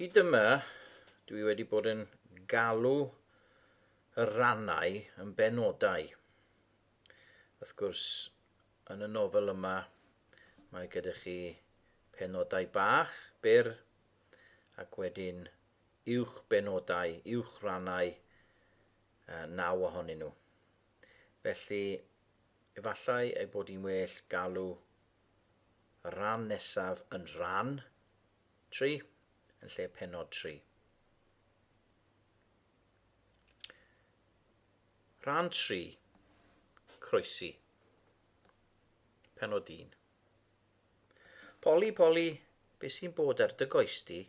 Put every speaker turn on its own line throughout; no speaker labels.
Hyd yma, dwi wedi bod yn galw y rannau yn benodau. Wrth gwrs, yn y nofel yma, mae gyda chi penodau bach, byr, ac wedyn uwch benodau, uwch rannau, naw ohonyn nhw. Felly, efallai ei bod hi'n well galw y rhan nesaf yn rhan 3 yn lle pennod 3. Rhan 3. Croesi. Pennod 1. Poli, Poli, be sy'n bod ar dy goes di?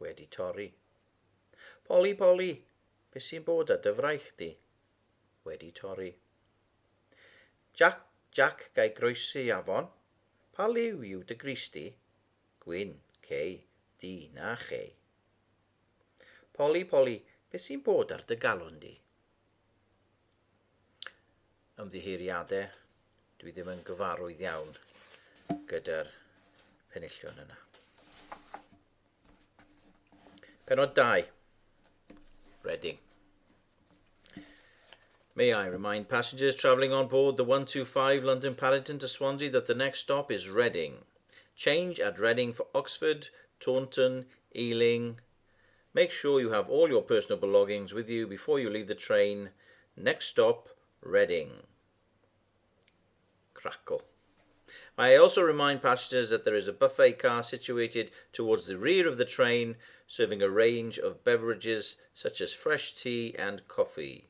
Wedi torri. Poli, Poli, be sy'n bod ar dy fraich di? Wedi torri. Jac, Jac, ga i groesi afon? Pa liw yw dy grys di? Gwyn, cei, du, na chei. Poli, Poli, beth sy'n bod ar dy galon di? Ymddiheuriadau, dwi ddim yn gyfarwydd iawn gyda'r penillion yna. Penod 2. Reading. May I remind passengers travelling on board the 125 London Paddington to Swansea that the next stop is Reading. Change at Reading for Oxford, Taunton, Ealing. Make sure you have all your personal belongings with you before you leave the train. Next stop, Reading. Crackle. I also remind passengers that there is a buffet car situated towards the rear of the train, serving a range of beverages such as fresh tea and coffee.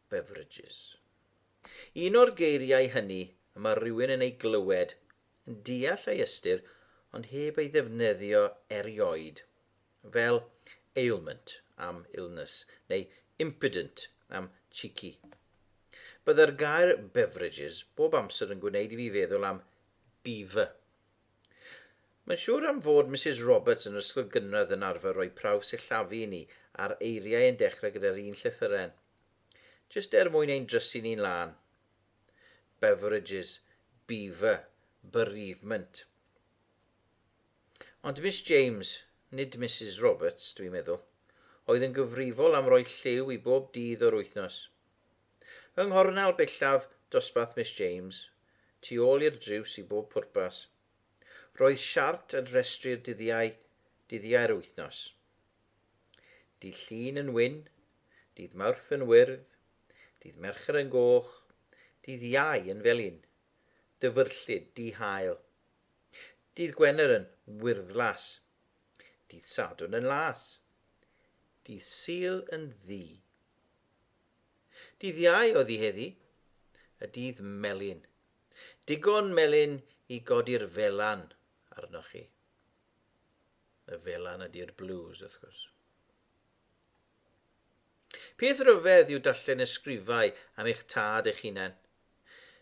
Beverages. Un o'r geiriau hynny y mae rhywun yn ei glywed, yn deall ei ystyr, ond heb ei ddefnyddio erioed, fel ailment am illness neu impudent am cheeky. Byddai'r gair beverages bob amser yn gwneud i fi feddwl am beaver. Mae'n siŵr am fod Misus Roberts yn yr ysgol gynradd yn arfer rhoi prawf sillafu i ni ar eiriau yn dechrau gyda'r un llythyren. Jyst er mwyn ein drysu ni'n lân. Beverages, beaver, bereavement. Ond Miss James, nid Misus Roberts, dwi'n meddwl, oedd yn gyfrifol am roi lliw i bob dydd o'r wythnos. Yng nghornel bellaf dosbarth Miss James, tu ôl i'r drws i bob pwrpas, roedd siart yn rhestru'r dyddiau, dyddiau'r wythnos. Dydd Llun yn wyn, dydd Mawrth yn wyrdd, dydd Mercher yn goch, dydd Iau yn felyn, dyfrllyd, di-haul. Dydd Gwener yn wyrddlas, dydd Sadwrn yn las, dydd Sul yn ddu. Dydd Iau oedd hi heddi, y dydd melyn. Digon melyn i godi'r felan arnoch chi. Y felan ydy'r blues, wrth gwrs. Peth rhyfedd yw darllen ysgrifau am eich tad eich hunan.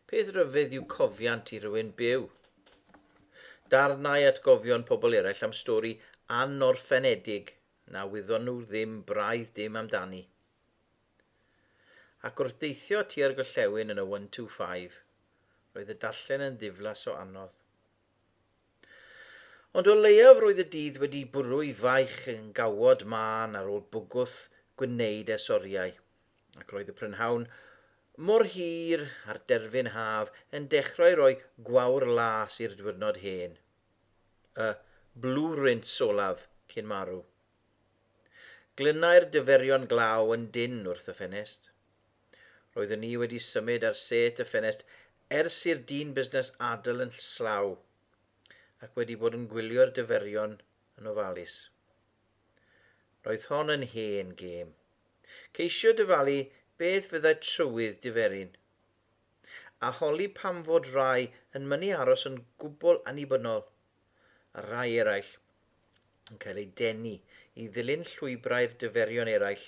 Peth rhyfedd yw cofiant i rywun byw. Darnau atgofion pobl eraill am stori anorffenedig na wyddon nhw ddim braidd dim amdani. Ac wrth deithio tua'r gorllewin yn y 125, roedd y darllen yn ddiflas o anodd. Ond o leiaf roedd y dydd wedi bwrw'i faich yn gawod mân ar ôl bwgwth gwneud ers oriau, ac roedd y prynhawn mor hir a'r derfyn haf yn dechrau rhoi gwawr las i'r dwyrnod hen. Y blue rinse olaf cyn marw. Glynai'r diferion glaw yn dynn wrth y ffenest. Roeddwn i wedi symud ar sêt y ffenest ers i'r dyn busnes adael yn llaw, ac wedi bod yn gwylio'r diferion yn ofalus. Roedd hon yn hen gêm. Ceisio dyfalu beth fyddai trywydd diferyn. A holi pam fod rhai yn mynnu aros yn gwbl annibynnol, a rhai eraill yn cael eu denu i ddilyn llwybrau'r diferion eraill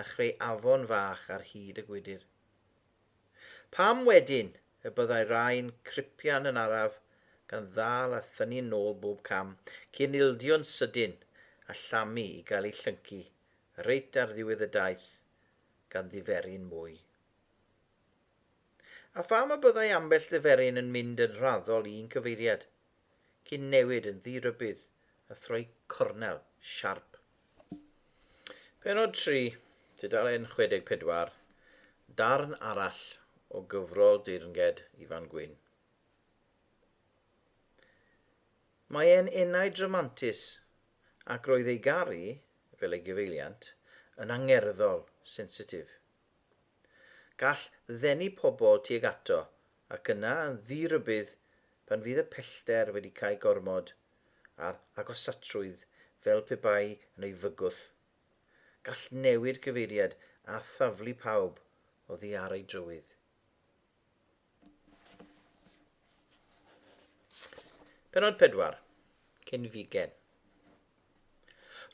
a chreu afon fach ar hyd y gwydr. Pam wedyn y byddai rhai'n cripian yn araf gan ddal a thynnu nôl bob cam cyn ildio'n sydyn a llamu i gael eu llyncu reit ar ddiwedd y daith gan ddiferyn mwy? A pham y byddai ambell ddiferyn yn mynd yn raddol i un cyfeiriad cyn newid yn ddi-rybudd? a throi cornel siarp. Pennod 3, tudalen 64, darn arall o gyfrol deyrnged Ifan Gwyn. Mae e'n enaid rhamantus, ac roedd ei garu, fel ei gyfeiliant, yn angerddol, sensitif. Gall ddenu pobl tuag ato ac yna yn ddi-rybudd pan fydd y pellter wedi cau gormod a'r agosatrwydd fel pe bai yn ei fygwth. Gall newid cyfeiriad a thaflu pawb oddi ar ei drywydd. Pennod 4. Cenfigen.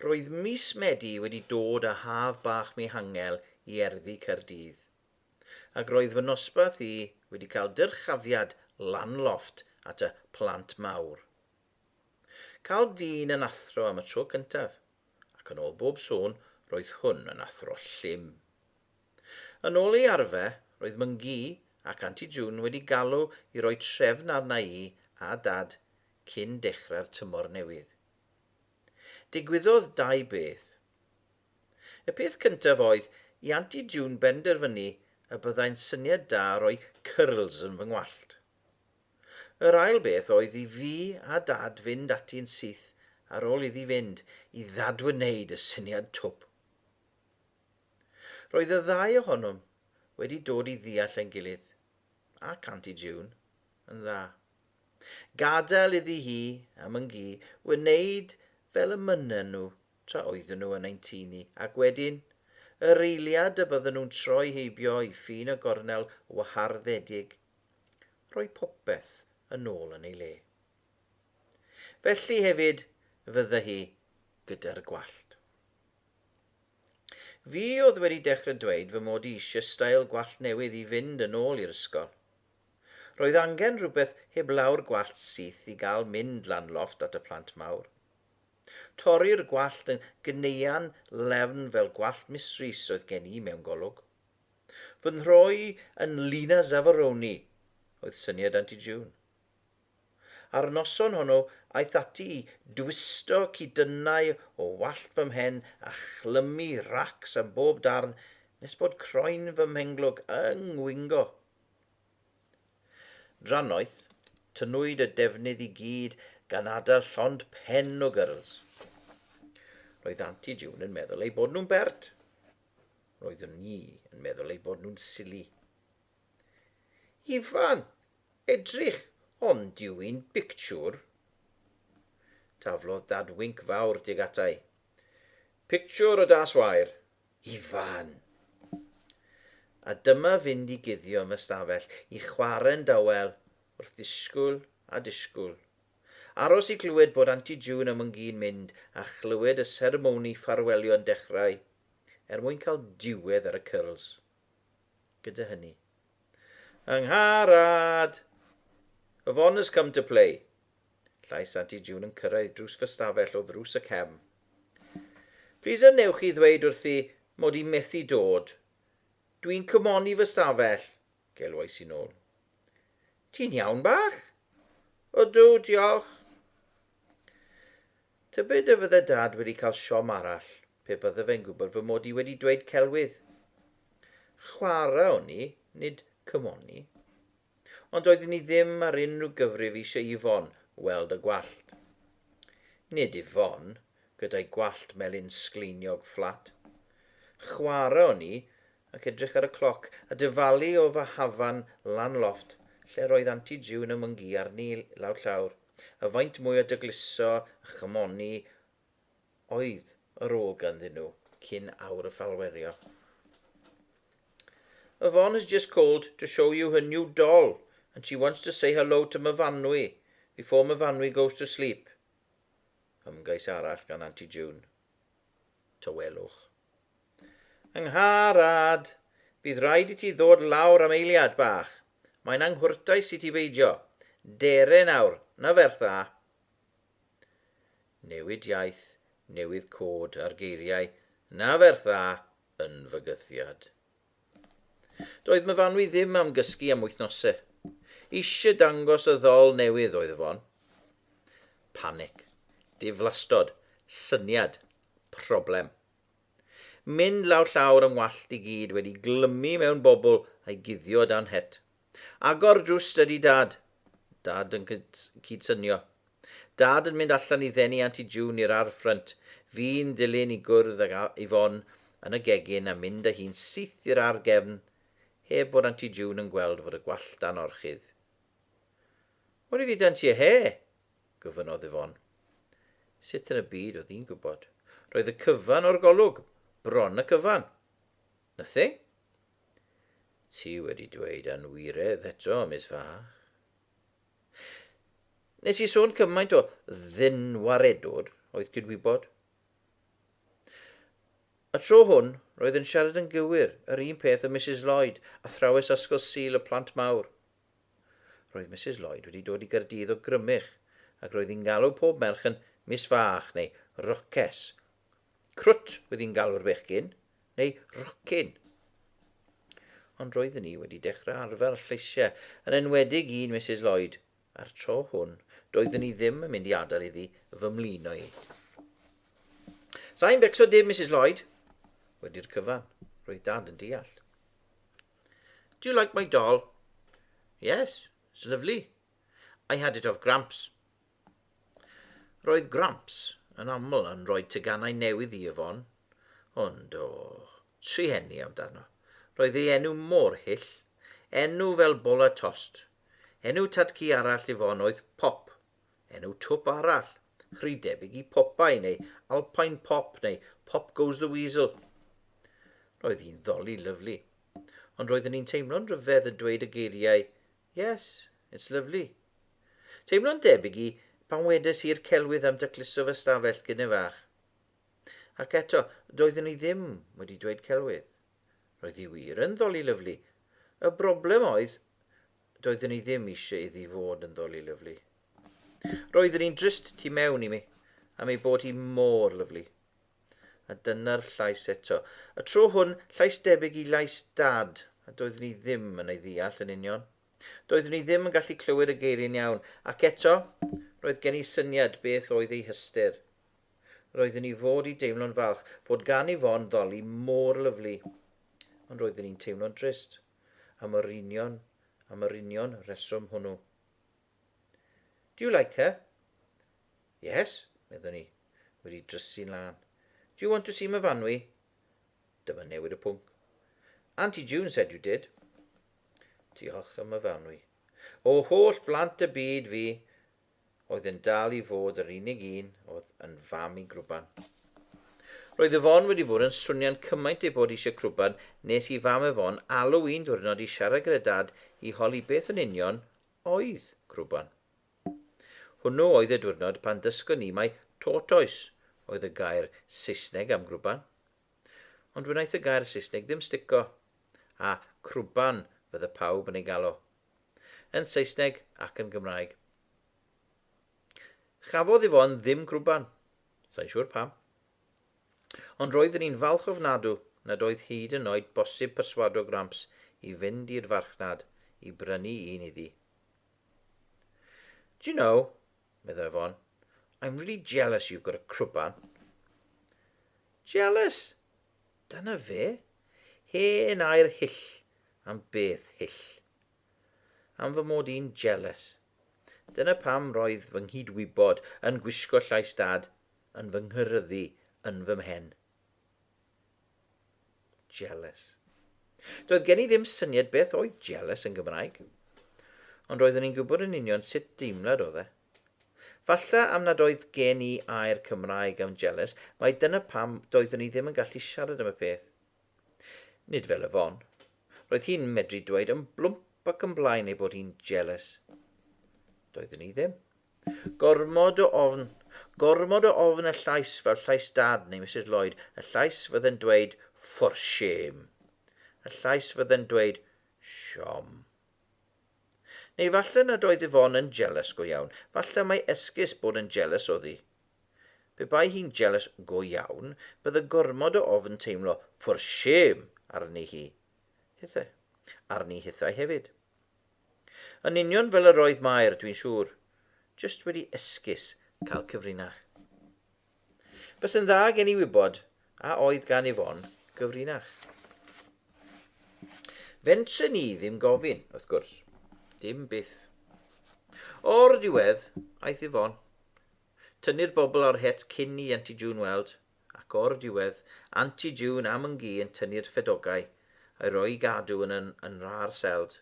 Roedd mis Medi wedi dod â haf bach mihangel i erddi Caerdydd, ac roedd fy nosbarth i wedi cael dyrchafiad lan lofft at y plant mawr. Cael dyn yn athro am y tro cyntaf, ac yn ôl bob sôn roedd hwn yn athro llym. Yn ôl ei arfer, roedd Myngi ac Anti June wedi galw i roi trefn arna i a Dad cyn dechrau'r tymor newydd. Digwyddodd dau beth. Y peth cyntaf oedd i Anti June benderfynu y byddai'n syniad da rhoi cyrls yn fy ngwallt. Yr ail beth oedd i fi a Dad fynd ati'n syth ar ôl iddi fynd i ddadwneud y syniad twp. Roedd y ddau ohonom wedi dod i ddeall ein gilydd, ac Anti June, yn dda. Gadael iddi hi a Myngi wneud fel y mynnen nhw tra oedden nhw yn ein tŷ ni, ac wedyn, yr eiliad y bydden nhw'n troi heibio i ffin y gornel waharddedig, rhoi popeth yn ôl yn ei le. Felly hefyd fydde hi gyda'r gwallt. Fi oedd wedi dechrau dweud fy mod i eisiau steil gwallt newydd i fynd yn ôl i'r ysgol. Roedd angen rhywbeth heblaw'r gwallt syth i gael mynd lan lofft at y plant mawr. Torri'r gwallt yn gneuan lefn fel gwallt Miss Rees oedd gen i mewn golwg. Fy nhroi yn Lina Zavaroni oedd syniad Anti June. A'r noson honno aeth ati i dwisto cudynnau o wallt fy mhen a chlymu racs am bob darn nes bod croen fy mhenglog yng ngwingo. Drannoeth, tynnwyd y defnydd i gyd gan adael llond pen o gyrls. Roedd Anti June yn meddwl eu bod nhw'n bert. Roeddwn i yn meddwl eu bod nhw'n sili. Ifan! Edrych, ond yw hi'n bictiwr? Taflodd Dad winc fawr tuag ata i. Pictiwr o das wair. Ifan! A dyma fynd i guddio yn fy stafell i chwarae'n dawel wrth ddisgwyl a disgwyl. Aros i glywed bod Anti June a Mwngi'n mynd a chlywed y seremoni ffarwelio yn dechrau er mwyn cael diwedd ar y cyrls. Gyda hynny. Angharad! Yvonne has come to play. Llais Anti June yn cyrraedd drws fy stafell o ddrws y cefn. Plîs a newch chi ddweud wrthi mod i methu dod. Dwi'n cymoni fy stafell, gelwais i nôl. Ti'n iawn bach? Ydw, diolch. Tybed a fydde Dad wedi cael siom arall pe bydde fe'n gwybod fy mod i wedi dweud celwydd. Chwarae o'n i, nid cymoni. Ond doeddwn i ddim ar unrhyw gyfrif eisiau Yvonne weld y gwallt. Nid Yvonne, gyda'i gwallt melyn sgleiniog fflat. Chwarae o'n i, ac edrych ar y cloc, a dyfalu o fy hafan lan lofft lle roedd Anti June a Myngi arni lawr llawr, a faint mwy o dygluso a chymoni oedd ar ôl ganddyn nhw cyn awr y ffalwerio. Yvonne has just called to show you her new doll and she wants to say hello to Myfanwy before Myfanwy goes to sleep. Ymgais arall gan Anti June. Tawelwch. Angharad! Bydd rhaid i ti ddod lawr am eiliad bach. Mae'n anghwrtais i ti beidio. Dere nawr, na ferch dda. Newid iaith, newydd cod a'r geiriau 'na ferch dda' yn fygythiad. Doedd Myfanwy ddim am gysgu am wythnose. Eisiau dangos y ddol newydd oedd Yvonne. Panic. Diflastod. Syniad. Problem. Mynd lawr llawr yng ngwallt i gyd wedi glymu mewn bobl a'i guddio dan het. Agor drws stydi Dad. Dad yn cydsynio. Dad yn mynd allan i ddenu Anti June i'r ardd ffrynt. Fi'n dilyn i gwrdd ag Yvonne yn y gegin a mynd â hi'n syth i'r ardd gefn heb bod Anti June yn gweld fod y gwallt dan orchudd. What have you done to your hair? gofynnodd Yvonne. Sut yn y byd oedd hi'n gwybod? Roedd y cyfan o'r golwg, bron y cyfan. Nothing? Ti wedi dweud anwiredd eto, Miss Fach. Nes i sôn cymaint o ddynwaredwr oedd cydwybod. Y tro hwn, roedd yn siarad yn gywir, yr un peth â Misus Lloyd, athrawes Ysgol Sul y Plant Mawr. Roedd Misus Lloyd wedi dod i Gaerdydd o Grymych, ac roedd hi'n galw pob merch yn Miss Fach neu Roces. Crwt oedd hi'n galw'r bechgyn, neu Rocyn. Ond roeddwn i wedi dechrau arfer lleisiau, yn enwedig un Misus Lloyd, A'r tro hwn, doeddwn i ddim yn mynd i adael iddi fy mlino i. Sa i'n becso dim, Misus Lloyd. Wedi'r cyfan, roedd Dad yn deall. Do you like my doll? Yes, it's lovely. I had it off Gramps. Roedd Gramps yn aml yn rhoi teganau newydd i Yvonne, ond o, trueni amdano. Roedd ei enw mor hyll, enw fel bola tost. Enw tad-cu arall Yvonne oedd Pop. Enw twp arall, rhy debyg i Popeye neu Alpine Pop neu Pop Goes the Weasel. Roedd hi'n ddoli lyfli. Ond roeddwn i'n teimlo'n rhyfedd yn dweud y geiriau Yes, it's lovely. Teimlo'n debyg i pan wedes i'r celwydd am dacluso fy stafell gynne fach. Ac eto, doeddwn i ddim wedi dweud celwydd. Roedd hi wir yn ddoli lyfli. Y broblem oedd, doeddwn i ddim eisiau iddi fod yn ddoli lyfli. Roeddwn i'n drist tu mewn i mi am ei bod hi mor lyfli. A dyna'r llais eto. Y tro hwn, llais debyg i lais Dad, a doeddwn i ddim yn ei ddeall yn union. Doeddwn i ddim yn gallu clywed y geiriau'n iawn, ac eto, roedd gen i syniad beth oedd eu hystyr. Roeddwn i fod i deimlo'n falch fod gan Yvonne ddoli mor lyfli. Ond roeddwn i'n teimlo'n drist am yr union, am yr union reswm hwnnw. Do you like her? Yes, meddwn i, wedi drysu'n lân. Do you want to see Myfanwy? Dyma newid y pwnc. Auntie June said you did. Diolch am Myfanwy. O holl blant y byd fi, oedd yn dal i fod yr unig un oedd yn fam i grwban. Roedd Yvonne wedi bod yn swnian cymaint ei bod eisiau crwban nes i fam Yvonne alw un diwrnod i siarad gyda Dad i holi beth yn union oedd crwban. Hwnnw oedd y diwrnod pan ddysgon ni mai tortoise oedd y gair Saesneg am grwban. Ond wnaeth y gair Saesneg ddim stico, a crwban fydde pawb yn ei galw. Yn Saesneg ac yn Gymraeg. Chafodd Yvonne ddim crwban. Sa i'n siŵr pam. Ond roeddwn i'n falch ofnadw nad oedd hyd yn oed bosib perswado Gramps i fynd i'r farchnad i brynu un iddi. Do you know, meddai Yvonne, I'm really jealous you've got a crwban. Jealous? Dyna fe. Hen air hyll am beth hyll. Am fy mod i'n jealous. Dyna pam roedd fy nghydwybod yn gwisgo llais Dad yn fy nghyryddu yn fy mhen. Jealous. Doedd gen i ddim syniad beth oedd jealous yn Gymraeg. Ond roeddwn i'n gwybod yn union sut deimlad oedd e. Falle am nad oedd gen i air Cymraeg am jealous, mai dyna pam doeddwn i ddim yn gallu siarad am y peth. Nid fel Yvonne. Roedd hi'n medru dweud yn blwmp ac yn blaen ei bod hi'n jealous. Doeddwn i ddim. Gormod o ofn. Gormod o ofn y llais fel llais Dad neu Misus Lloyd, y llais fydde'n dweud for shame. Y llais fydde'n dweud siom. Neu falle nad oedd Yvonne yn jealous go iawn, falle mai esgus bod yn jealous oedd hi. Pe bai hi'n jealous go iawn, bydde gormod o ofn teimlo for shame arni hi. Hithe. Arni hithau hefyd. Yn union fel yr oedd Mair, dwi'n siŵr. Jyst wedi esgus cael cyfrinach. Byse'n dda gen i wybod a oedd gan Yvonne gyfrinach. Fentren ni ddim gofyn, wrth gwrs. Dim byth. O'r diwedd, aeth Yvonne. Tynnu'r bobl o'r het cyn i Auntie June weld, ac o'r diwedd, Auntie June a Myngi yn tynnu'r ffedogau a'i roi i gadw yn yn, yn rar seld.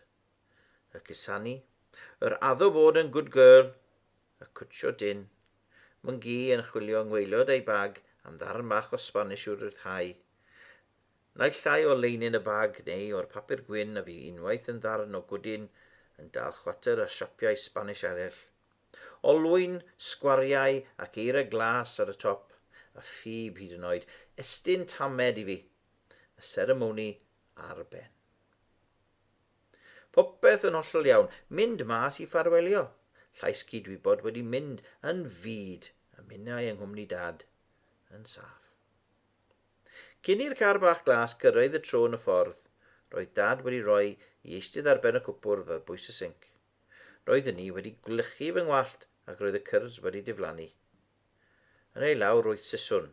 Y cusanu, yr addo bod yn good girl, y cwtsio dyn, Myngi yn chwilio yng ngwaelod ei bag am ddarn bach o Spanish i'w ryddhau. Naill ai o leinin y bag neu o'r papur gwyn a fu unwaith yn ddarn o gwdyn yn dal chwater a siapiau Spanish eraill. Olwyn, sgwariau ac eira glas ar y top, a phib hyd yn oed, estyn tamed i fi. Y seremoni ar ben. Popeth yn hollol iawn, mynd mas i ffarwelio. Llais cydwybod wedi mynd yn fud, a minnau yng nghwmni Dad, yn saff. Cyn i'r car bach glas gyrraedd y tro yn y ffordd, roedd Dad wedi rhoi i eistedd ar ben y cwpwrdd ar bwys y sinc. Roeddwn i wedi gwlychu fy ngwallt ac roedd y cyrds wedi diflannu. Yn ei law roedd siswrn.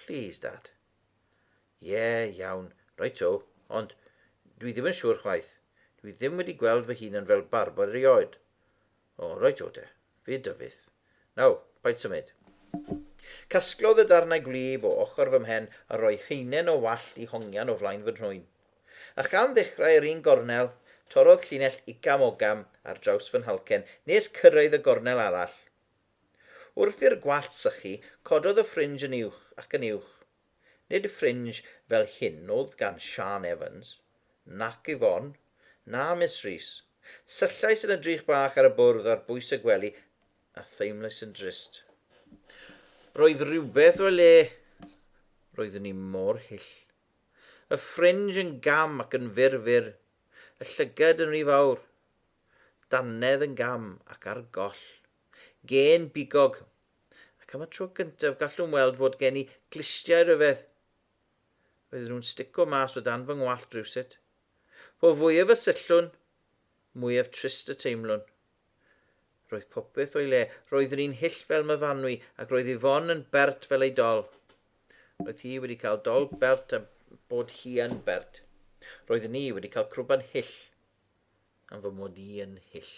Plîs, Dad. Ie, iawn, reit o, ond dwi ddim yn siŵr chwaith. Dwi ddim wedi gweld fy hunan fel barber erioed. O, reit o de. Fyd a fyth. Naw, paid symud. Casglodd y darnau gwlyb o ochr fy mhen a rhoi haenen o wallt i hongian o flaen fy nhrwyn. A chan ddechrau yr un gornel, torrodd llinell igam-ogam ar draws fy nhalcen nes cyrraedd y gornel arall. Wrth i'r gwallt sychu, cododd y ffrinj yn uwch ac yn uwch. Nid ffrinj fel hyn o'dd gan Siân Evans, nac Yvonne, na Miss Rees. Syllais yn y drych bach ar y bwrdd ar bwys y gwely a theimlais yn drist. Roedd rhywbeth o'i le. Roeddwn i mor hyll. Y ffrinj yn gam ac yn fyr fyr. Y llygad yn rhy fawr. Dannedd yn gam ac ar goll. Gên bigog Ac am y tro gyntaf gallwn weld fod gen i glustiau rhyfedd. Roedden nhw'n stico mas o dan fy ngwallt rywsut. Po fwyaf y syllwn, mwyaf trist y teimlwn. Roedd popeth o'i le, roeddwn i'n hyll fel Myfanwy ac roedd Yvonne yn bert fel ei dol. Roedd hi wedi cael dol bert a bod hi yn bert. Roeddwn i wedi cael crwban hyll am fy mod i yn hyll.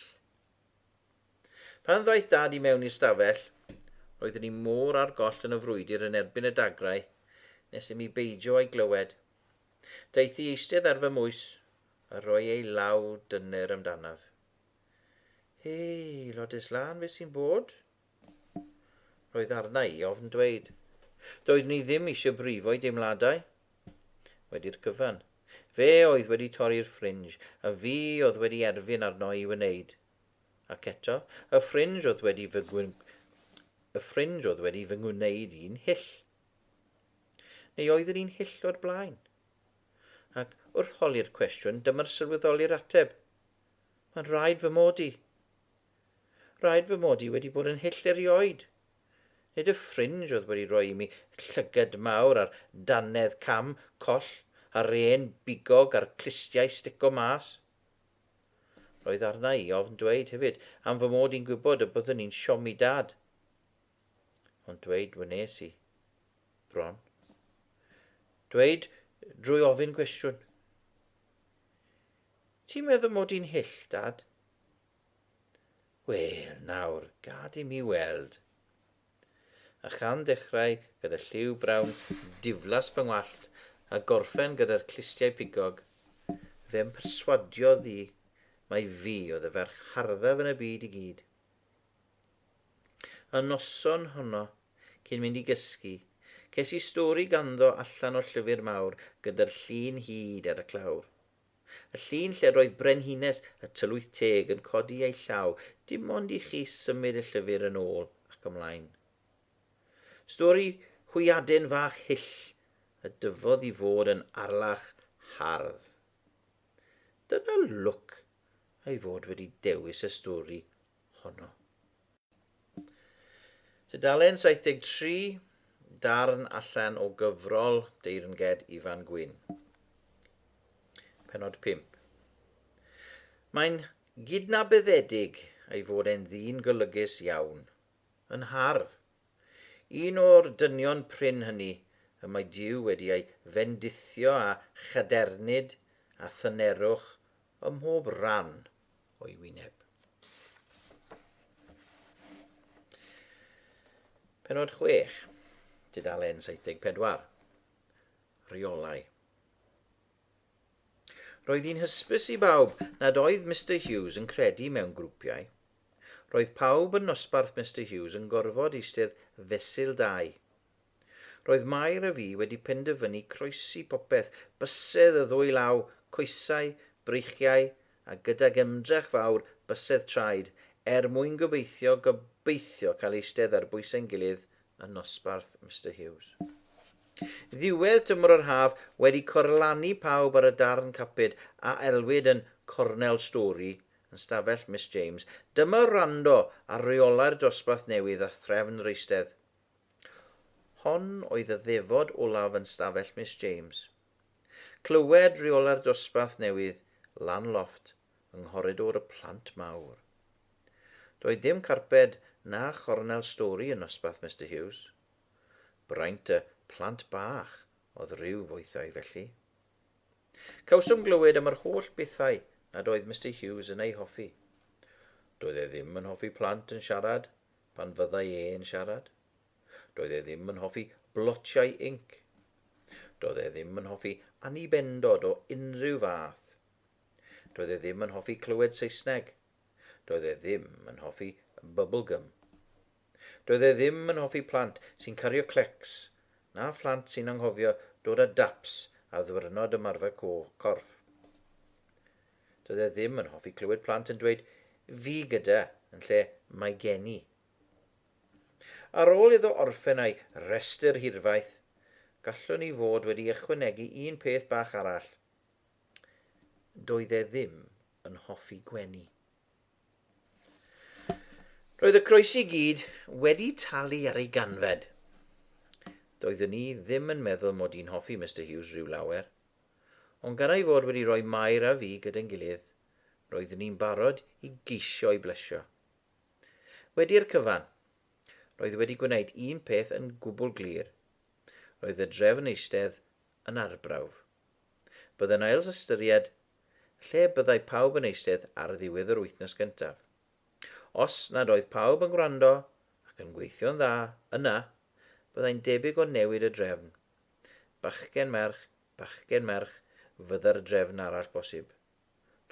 Pan ddaeth Dad i mewn i'r stafell, roeddwn i mor ar goll yn y frwydr yn erbyn y dagrau nes i mi beidio â'i glywed. Daeth i eistedd ar fy mhwys a rhoi ei law dyner amdanaf. Hei, Lodes Lân, beth sy'n bod? Roedd arna i ofn dweud. Doeddwn i ddim eisiau brifo'i deimladau. Wedi'r cyfan, fe oedd wedi torri'r ffrinj, a fi oedd wedi erfyn arno i wneud. Ac eto, y ffrinj oedd wedi fy y ffrinj oedd wedi fy ngwneud i'n hyll. Neu oeddwn i'n hyll o'r blaen? Ac wrth holi'r cwestiwn, dyma'r sylweddoli'r ateb. Mae'n rhaid fy mod i. Rhaid fy mod i wedi bod yn hyll erioed. Nid y ffrinj oedd wedi rhoi i mi llygad mawr a'r dannedd cam, coll, a'r ên bigog a'r clustiau stico mas. Roedd arna i ofn dweud hefyd am fy mod i'n gwybod y byddwn i'n siomi Dad. Ond dweud wnes i. Bron. Dweud drwy ofyn gwestiwn. Ti'n meddwl mod i'n hyll, Dad? Wel, nawr, gad i mi weld. A chan ddechrau gyda lliw brown diflas fy ngwallt a gorffen gyda'r clustiau pigog, fe'm perswadiodd i mai fi oedd y ferch harddaf yn y byd i gyd. Y noson honno, cyn mynd i gysgu, ces i stori ganddo allan o'r llyfr mawr gyda'r llun hud ar y clawr. Y llun lle roedd brenhines y tylwyth teg yn codi ei llaw dim ond i chi symud y llyfr yn ôl ac ymlaen. Stori hwyaden fach hyll y dyfodd i fod yn arlach hardd. Dyna lwc ei fod wedi dewis y stori honno. Tudalen 73, darn allan o gyfrol deyrnged Ifan Gwyn. Pennod 5. Mae'n gydnabyddedig ei fod e'n ddyn golygus iawn, yn hardd. Un o'r dynion prin hynny y mae Duw wedi ei fendithio â chadernid a thynerwch ym mhob rhan o'i wyneb. Pennod 6, tudalen 74. Rheolau. Roedd hi'n hysbys i bawb nad oedd Mister Hughes yn credu mewn grwpiau. Roedd pawb yn nosbarth Mister Hughes yn gorfod eistedd fesul dau. Roedd Mair a fi wedi penderfynu croesi popeth, bysedd y ddwy law, coesau, breichiau, a gydag ymdrech fawr, bysedd traed, er mwyn gobeithio, gobeithio cael eistedd ar bwys ein gilydd yn nosbarth Mister Hughes. Ddiwedd tymor yr haf wedi corlannu pawb ar y darn caped a elwid yn Cornel Stori yn stafell Miss James, dyma wrando ar reolau'r dosbarth newydd a threfn yr eistedd. Hon oedd y ddefod olaf yn stafell Miss James. Clywed reolau'r dosbarth newydd lan lofft yng nghoridor y plant mawr. Doedd dim carped na chornel stori yn nosbarth Mister Hughes. Braint y plant bach oedd rhyw foethau felly. Cawsom glywed am yr holl bethau nad oedd Mister Hughes yn eu hoffi. Doedd e ddim yn hoffi plant yn siarad pan fyddai e'n siarad. Doedd e ddim yn hoffi blotiau inc. Doedd e ddim yn hoffi annibendod o unrhyw fath. Doedd e ddim yn hoffi clywed Saesneg. Doedd e ddim yn hoffi bubblegum. Doedd e ddim yn hoffi plant sy'n cario clecs, na phlant sy'n anghofio dod â daps ar ddiwrnod ymarfer corff. Doedd e ddim yn hoffi clywed plant yn dweud 'fi gyda' yn lle 'mae gen i'. Ar ôl iddo orffen â'i restr hirfaith, gallwn i fod wedi ychwanegu un peth bach arall. Doedd e ddim yn hoffi gwenu. Roedd y croesi i gyd wedi talu ar ei ganfed. Doeddwn i ddim yn meddwl mod i'n hoffi Mister Hughes rhyw lawer. Ond gan ei fod wedi rhoi Mair a fi gyda'n gilydd, roeddwn i'n barod i geisio ei blesio. Wedi'r cyfan, roedd wedi gwneud un peth yn gwbl glir. Roedd y drefn eistedd yn arbrawf. Byddai'n ail-ystyried lle byddai pawb yn eistedd ar ddiwedd yr wythnos gyntaf. Os nad oedd pawb yn gwrando ac yn gweithio'n dda, yna, byddai'n debyg o newid y drefn. Bachgen merch, bachgen merch fydda'r drefn arall bosib.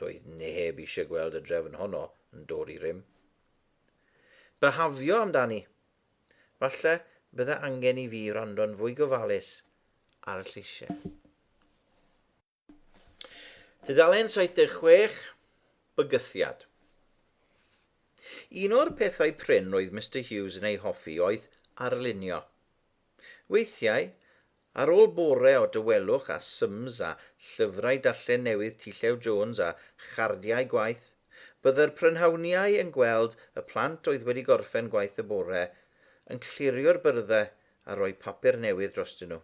Doedd neb eisiau gweld y drefn honno yn dod i rym. Byhafio amdani! Falle bydde angen i fi wrando'n fwy gofalus ar y lleisiau. Tudalen 76, Bygythiad. Un o'r pethau prin roedd Mister Hughes yn ei hoffi oedd arlunio. Weithiau, Ar ôl bore o dawelwch a syms a llyfrau darllen newydd T Llew Jones a chardiau gwaith, bydde'r prynhawniau yn gweld y plant oedd wedi gorffen gwaith y bore yn clirio'r byrdde a rhoi papur newydd drostyn nhw.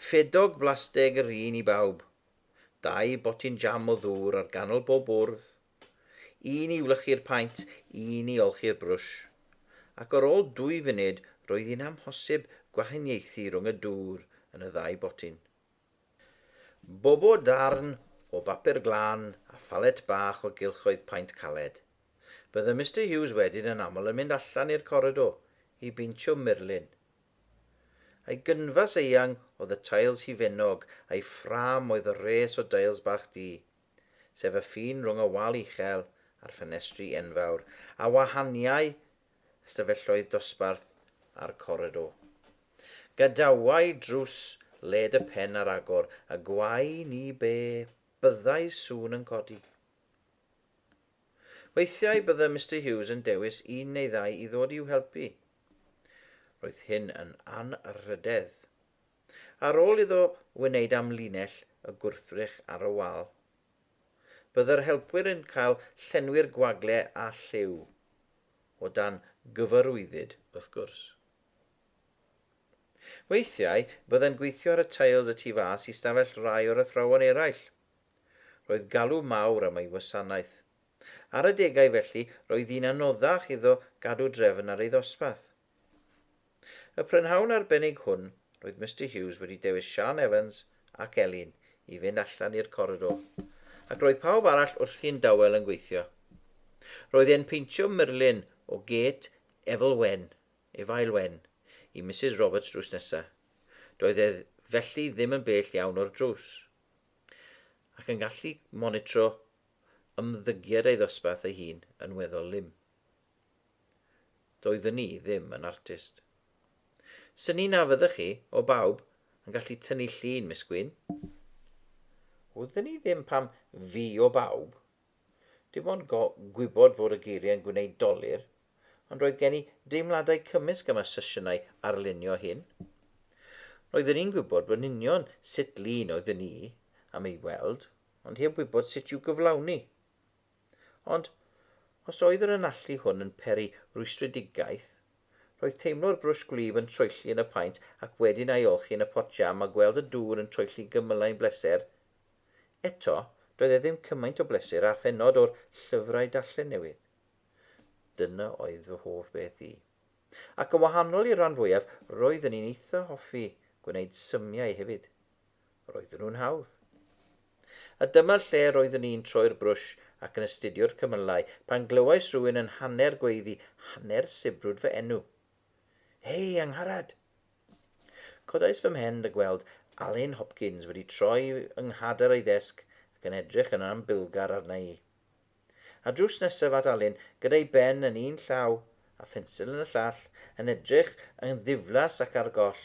Ffedog blasteg yr un i bawb. Dau botyn jam o ddŵr ar ganol bob bwrdd. Un i wlychu'r paent, un i olchi'r brwsh. Ac ar ôl dwy funud roedd hi'n amhosib gwahaniaethu rhwng y dŵr yn y ddau botyn. Bobo darn o bapur glân a phalet bach o gylchoedd paent caled. Bydde Mister Hughes wedyn yn aml yn mynd allan i'r coridor i beintio murlun. A'i gynfas eang oedd y teils hufennog a'i ffrâm oedd y rhes o deils bach du. sef y ffin rhwng y wal uchel a'r ffenestri enfawr a wahaniai ystafelloedd dosbarth a'r coridor. Gadawai drws led y pen ar agor, a gwae ni be byddai sŵn yn codi. Weithiau bydde Mister Hughes yn dewis un neu ddau i ddod i'w helpu. Roedd hyn yn anrhydedd. Ar ôl iddo wneud amlinell y gwrthrych ar y wal, bydde'r helpwyr yn cael llenwi'r gwagle â lliw, o dan gyfarwyddyd wrth gwrs. Weithiau, bydde'n gweithio ar y teils y tu fas i stafell rai o'r athrawon eraill. Roedd galw mawr am ei wasanaeth. Ar adegau felly, roedd hi'n anoddach iddo gadw drefn ar ei ddosbarth. Y prynhawn arbennig hwn, roedd Mister Hughes wedi dewis Siân Evans ac Elin i fynd allan i'r coridor, ac roedd pawb arall wrthi'n dawel yn gweithio. Roedd e'n peintio murlun o gêt Efl Wen, Efail Wen, i Misus Roberts drws nesa. Doedd e felly ddim yn bell iawn o'r drws, ac yn gallu monitro ymddygiad ei ddosbarth ei hun yn weddol lym. Doeddwn i ddim yn artist. Synnu na fyddech chi, o bawb, yn gallu tynnu llun, Miss Gwyn. Wyddwn i ddim pam fi o bawb. Dim ond gwybod fod y geiriau'n gwneud dolur, ond roedd gen i deimladau cymysg am y sesiynau arlunio hyn. Roeddwn i'n gwybod yn union sut lun oeddwn i am ei weld, ond heb wybod sut i'w gyflawni. Ond, os oedd yr anallu hwn yn peri rwystredigaeth, roedd teimlo'r brwsh gwlyb yn troelli yn y paent ac wedyn a'i olchi yn y pot jam a gweld y dŵr yn troelli gymylau'n bleser. Eto, doedd e ddim cymaint o bleser â phennod o'r llyfrau darllen newydd. Dyna oedd fy hoff beth i. Ac yn wahanol i'r rhan fwyaf, roeddwn i'n eitha hoffi gwneud symiau hefyd. Roedden nhw'n hawdd. A dyma lle roeddwn i'n troi'r brwsh ac yn astudio'r cymylau pan glywais rhywun yn hanner gweiddi hanner sibrwd fy enw. Hei, Angharad! Codais fy mhen a gweld Alun Hopkins wedi troi yng nghadair ei ddesg ac yn edrych yn ambilgar arna i. A drws nesaf at Alun, gyda'i ben yn un llaw a phensil yn y llall, yn edrych yn ddiflas ac ar goll.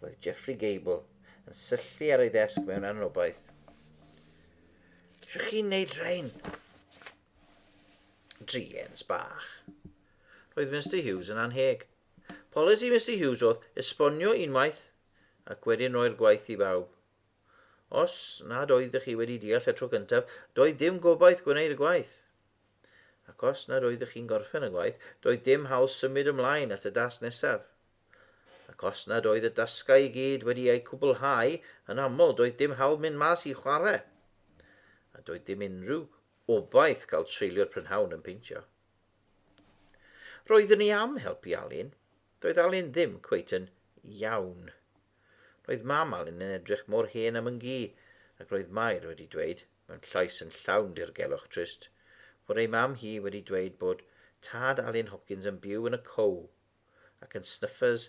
Roedd Geoffrey Gable yn syllu ar ei ddesg mewn anobaith. Isio chi wneud rhain? Druens bach. Roedd Mister Hughes yn anheg. Polisi Mister Hughes oedd esbonio unwaith ac wedyn roi'r gwaith i bawb. Os nad oeddech chi wedi deall y tro cyntaf, doedd dim gobaith gwneud y gwaith. Ac os nad oeddech chi'n gorffen y gwaith, doedd dim hawl symud ymlaen at y dasg nesaf. Ac os nad oedd y dasgau i gyd wedi eu cwblhau, yn aml doedd dim hawl mynd mas i chwarae. A doedd dim unrhyw obaith cael treulio'r prynhawn yn peintio. Roeddwn i am helpu Alun. Doedd Alun ddim cweit yn iawn. Roedd mam Alun yn edrych mor hen am yn gi, ac roedd Mair wedi dweud, mewn llais yn llawn dirgelwch trist, fod ei mam hi wedi dweud bod tad Alun Hopkins yn byw yn y Cow ac yn Snuffers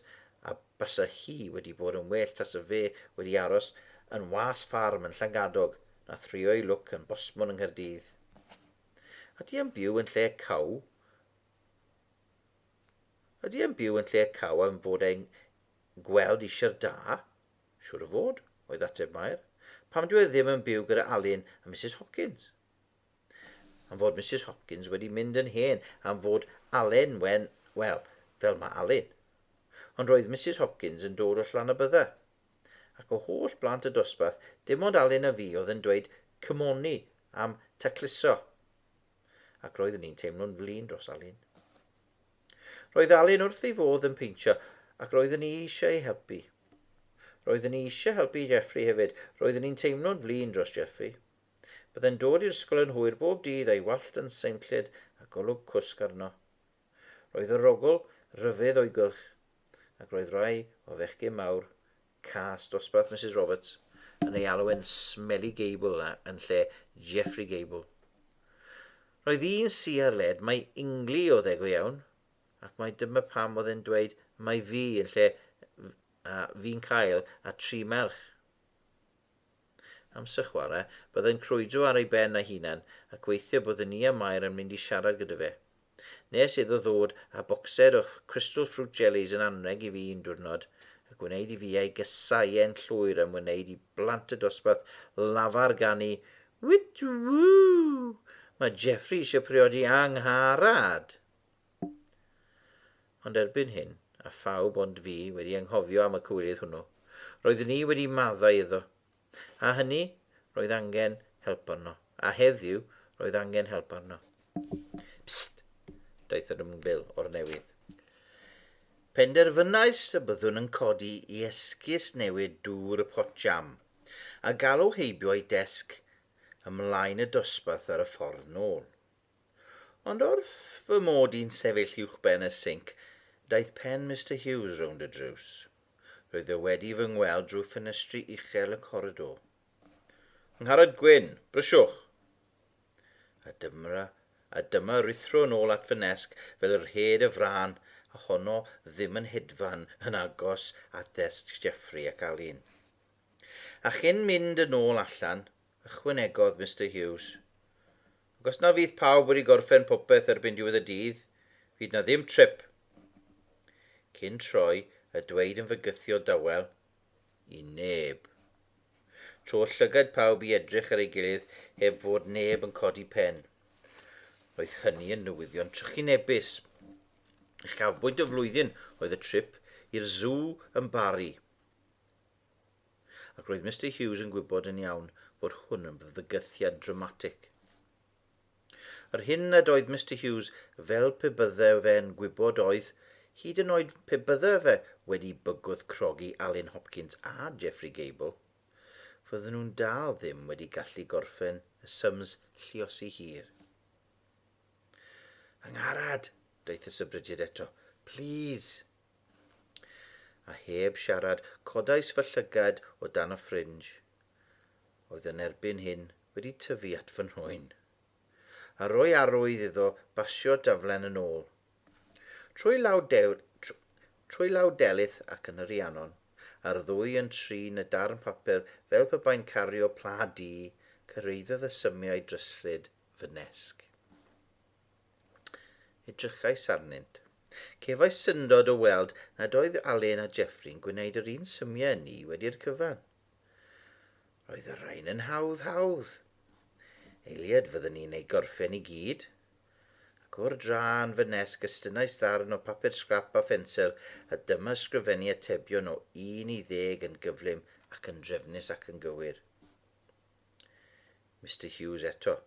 a bysa hi wedi bod yn well tasa fe wedi aros yn was ffarm yn Llangadog na thrio'i lwc yn bosmon yng Nghaerdydd. Ydy e'n byw yn lle Cow? Ydy e'n byw yn lle Cow am fod e'n Gweld eisiau'r da? Siŵr o fod, oedd ateb Mair. Pam dyw e ddim yn byw gyda Alun a Misus Hopkins? Am fod Misus Hopkins wedi mynd yn hen, am fod Alun wen, wel, fel mae Alun. Ond roedd Misus Hopkins yn dod o Llanybydder. Ac o holl blant y dosbarth, dim ond Alun a fi oedd yn dweud cymoni am tacluso. Ac roeddwn i'n teimlo'n flin dros Alun. Roedd Alun wrth ei fodd yn peintio ac roeddwn i eisiau ei helpu. Roeddwn i eisiau helpu Jeffrey hefyd. Roeddwn i'n teimlo'n flin dros Jeffrey. Byddai'n dod i'r ysgol yn hwyr bob dydd a'i wallt yn seimllyd a golwg cwsg arno. Roedd yr ogl ryfedd o'i gylch ac roedd rhai o fechgyn mawr cas dosbarth Misus Roberts yn ei alw e'n Smelly Gable yn lle Geoffrey Gable. Roedd un si ar led mai Ingli oedd e go iawn, ac mai dyma pam oedd e'n dweud mai fi yn lle a fi'n cael a tri merch. Amser chwarae, byddai'n crwydro ar ei ben ei hunan ac weithiau byddwn i a Mair yn mynd i siarad gyda fe. Nes iddo ddod â bocsed o Crystal Fruit Jellies yn anrheg i fi un diwrnod, a gwneud i fi ei gasáu e'n llwyr am wneud i blant y dosbarth lafar ganu Wit woo! Mae Jeffrey eisiau priodi Angharad! Ond erbyn hyn, a phawb ond fi wedi anghofio am y cywilydd hwnnw, roeddwn i wedi maddau iddo. A hynny, roedd angen help arno. A heddiw, roedd angen help arno. Psst! Daeth yr ymglyl o'r newydd. Penderfynais y byddwn yn codi i esgus newid dŵr y pot jam, a galw heibio ei desg ymlaen y dosbarth ar y ffordd nôl. Ond wrth fy mod i'n sefyll uwchben y sinc, Daeth pen Mister Hughes rownd y drws. Roedd e wedi fy ngweld drwy ffenestri uchel y coridor. Angharad Gwyn, brysiwch! A dyma, a dyma ruthro yn ôl at fy nesg fel yr hed y frân, a honno ddim yn hedfan yn agos at ddesg Geoffrey ac Alun. A chyn mynd yn ôl allan, ychwanegodd Mister Hughes, Ac os na fydd pawb wedi gorffen popeth erbyn diwedd y dydd, fydd na ddim trip. Cyn troi a dweud yn fygythiol dawel, I neb. Trodd llygad pawb i edrych ar ei gilydd heb fod neb yn codi pen. Roedd hynny yn newyddion trychinebus. Uchafbwynt y flwyddyn oedd y trip i'r sŵ yn Bari. Ac roedd Mister Hughes yn gwybod yn iawn fod hwn yn fygythiad dramatig. Yr hyn nad oedd Mister Hughes fel pe bydde fe'n gwybod oedd, hyd yn oed pe bydde fe wedi bygwth crogi Alun Hopkins a Geoffrey Gable, fydden nhw'n dal ddim wedi gallu gorffen y syms lluosi hir. Angharad! daeth y sybrydiad eto. Plîs! A heb siarad, codais fy llygad o dan y ffrinj, oedd yn erbyn hyn wedi tyfu at fy nhrwyn, a rhoi arwydd iddo basio'r daflen yn ôl. Trwy law, dew, trwy law Delyth ac yn y Rhiannon, a'r ddwy yn trin y darn papur fel pe bai'n cario pla du, cyrhaeddodd y symiau dryslyd fy nesg. Edrychais arnynt. Cefais syndod o weld nad oedd Alun a Geoffrey'n gwneud yr un symiau â ni wedi'r cyfan. Roedd y rhain yn hawdd hawdd. Eiliad fyddwn ni'n eu gorffen i gyd. Ac o'r dra yn fy nesg estynnais ddarn o papur sgrap a phensel a dyma ysgrifennu atebion o un i ddeg yn gyflym ac yn drefnus ac yn gywir. Mister Hughes eto.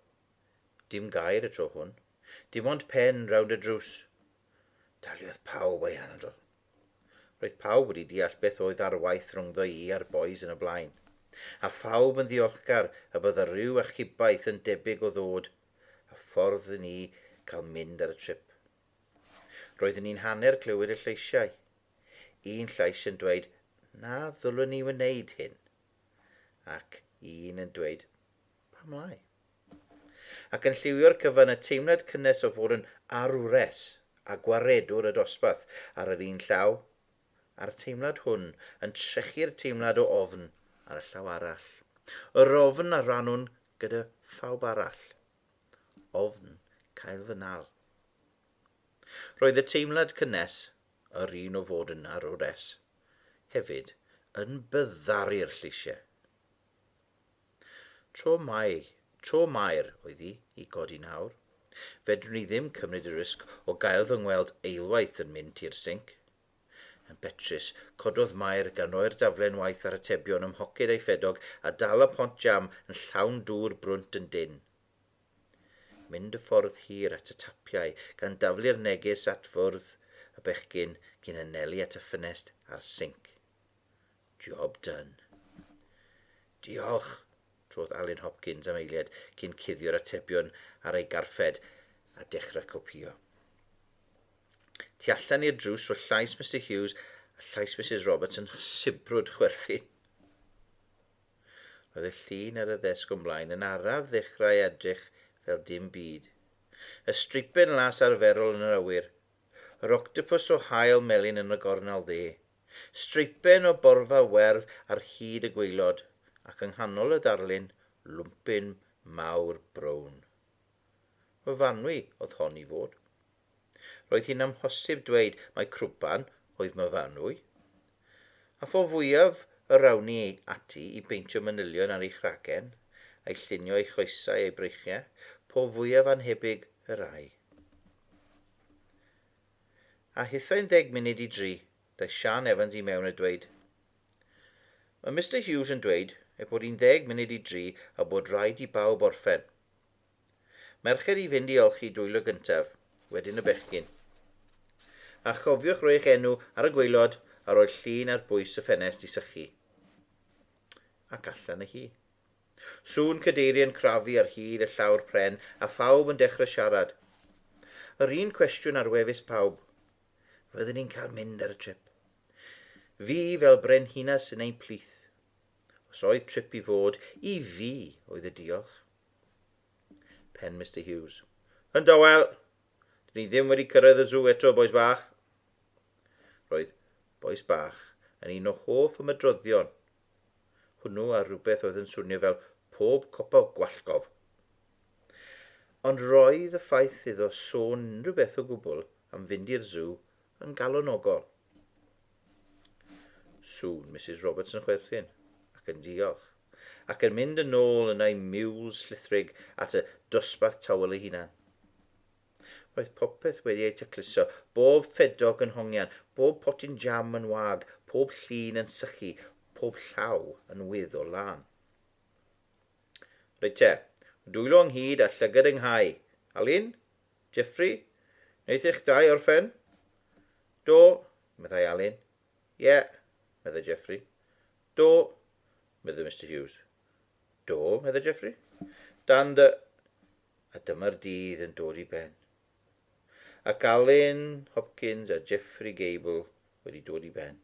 Dim gair y tro hwn. Dim ond pen rownd y drws. Daliodd pawb ei anadl. Roedd pawb wedi deall beth oedd ar waith rhyngddo i a'r bois yn y blaen. A phawb yn ddiolchgar y bydda rhyw achubaeth yn debyg o ddod a ffordd i ni cael mynd ar y trip. Roeddwn i'n hanner clywed y lleisiau. Un llais yn dweud na ddylwn ni wneud hyn, ac un yn dweud pam lai. Ac yn lliwio'r cyfan y teimlad cynnes o fod yn arwres a gwaredwr y dosbarth ar yr un llaw, a'r teimlad hwn yn trechu'r teimlad o ofn ar y llaw arall. Yr ofn a rannwn gyda phawb arall. Ofn cael fy nal. Roedd y teimlad cynnes, yr un o fod yn arwres, hefyd yn byddaru'r lleisiau. Tro Mai, tro Mair oedd hi i godi nawr. Fedrwn i ddim cymryd y risg o gael fy ngweld eilwaith yn mynd tu'r sinc. Yn betrus, cododd Mair gan roi'r daflen waith a'r atebion ym mhoced ei ffedog a dal y pont jam yn llawn dŵr brwnt yn dynn. Mynd y ffordd hir at y tapiau gan daflu'r neges at fwrdd y bechgyn cyn anelu at y ffenest a'r sinc. Job done. Diolch, trodd Alun Hopkins am eiliad cyn cuddio'r atebion ar ei garffed a dechrau copïo. Tu allan i'r drws roedd llais Mister Hughes a llais Misus Roberts yn sibrwd chwerthin. Roedd y llun ar y ddesg o'm blaen yn araf ddechrau edrych fel dim byd. Y streipen las arferol yn yr awyr. Yr octopws o haul melyn yn y gornel dde. Streipen o borfa werdd ar hyd y gwaelod, ac yng nghanol y darlun, lwmpyn mawr brown. Myfanwy oedd hon i fod. Roedd hi'n amhosib dweud mai crwban oedd Myfanwy. A pho fwyaf yr awn ni ati i beintio manylion ar ei chragen, a'i llunio ei choesau a'i breichiau, po fwyaf annhebyg yr âi. A hithau'n 2:50, daeth Siân Evans i mewn a dweud, Mae Mister Hughes yn dweud ei bod hi'n 2:50 a bod rhaid i bawb orffen. Merched i fynd i olchi dwylo gyntaf, wedyn y bechgyn. A chofiwch roi eich enw ar y gwaelod a rhoi'r llun ar bwys y ffenest i sychu. Ac allan â hi. Sŵn cadeiriau'n crafu ar hyd y llawr pren a phawb yn dechrau siarad. Yr un cwestiwn ar wefus pawb. Fyddwn ni'n cael mynd ar y trip. Fi fel brenhines yn ein plith. Os oedd trip i fod, i fi oedd y diolch. Pen Mister Hughes. Yn dawel! Dyn ni ddim wedi cyrraedd y sŵ eto, bois bach. Roedd bois bach yn un o hoff ymadroddion. Hwnnw a rhywbeth oedd yn swnio fel pob copa gwallgof. Ond roedd y ffaith iddo sôn unrhyw beth o gwbl am fynd i'r sŵ yn galonogol. Sŵn Misus Roberts yn chwerthin, ac yn diolch, ac yn mynd yn ôl yn ei miwls llithrig at y dosbarth tawel ei hunan. Roedd popeth wedi ei tacluso, bob ffedog yn hongian, bob potyn jam yn wag, pob llun yn sychu, pob llaw yn weddol lân. Reit te, dwylo ynghyd a llygad ynghau. Alun? Jeffrey? Wnaeth eich dau orffen? Do, meddai Alun. Ie, meddai Jeffrey. Do, meddai Mister Hughes. Do, meddai Jeffrey. Dan dy... A dyma'r dydd yn dod i ben. Ac Alun Hopkins a Jeffrey Gable wedi dod i ben.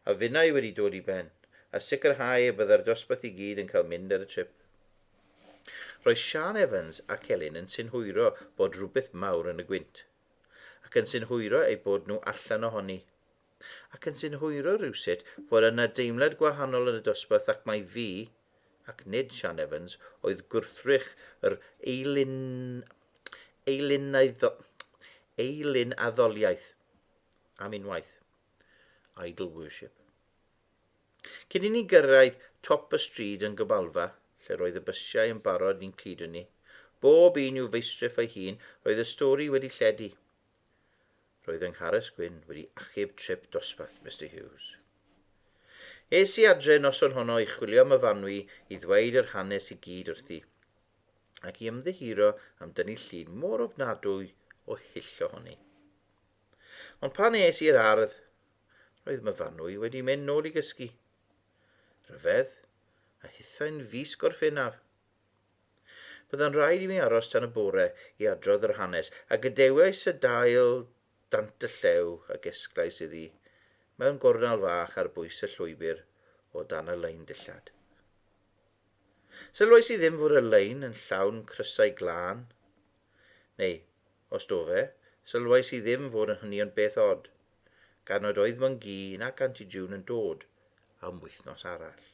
A finnau wedi dod i ben, a sicrhau y byddai'r dosbarth i gyd yn cael mynd ar y trip. Roedd Siân Evans ac Elin yn synhwyro bod rhywbeth mawr yn y gwynt, ac yn synhwyro eu bod nhw allan ohoni, ac yn synhwyro rywsut fod yna deimlad gwahanol yn y dosbarth ac mai fi, ac nid Siân Evans, oedd gwrthrych yr eilun... eilunadd... eilunaddoliaeth am unwaith. Idol worship. Cyn i ni gyrraedd top y stryd yn Gabalfa, lle roedd y bysiau yn barod i'n cludo ni, bob un i'w feistrif ei hun, roedd y stori wedi lledu. Roedd yng Nghares Gwyn wedi achub trip dosbarth Mister Hughes. Es i adre noson honno i chwilio am Myfanwy i ddweud yr hanes i gyd wrthi, ac i ymddiheuro am dynnu llun mor ofnadwy o hyll ohoni. Ond pan es i'r ardd, roedd Myfanwy wedi mynd nôl i gysgu. Rhyfedd, a hithau'n fis Gorffennaf. Byddai'n rhaid i mi aros tan y bore i adrodd yr hanes, a gadewais y dail dant y llew a gesglais iddi mewn gornel fach ar bwys y llwybr o dan y lein dillad. Sylwais i ddim fod y lein yn llawn crysau glân, neu Os do fe, sylwais i ddim fod yn hynny ond beth od, gan nad oedd Mwnci nac Anti June yn dod am wythnos arall.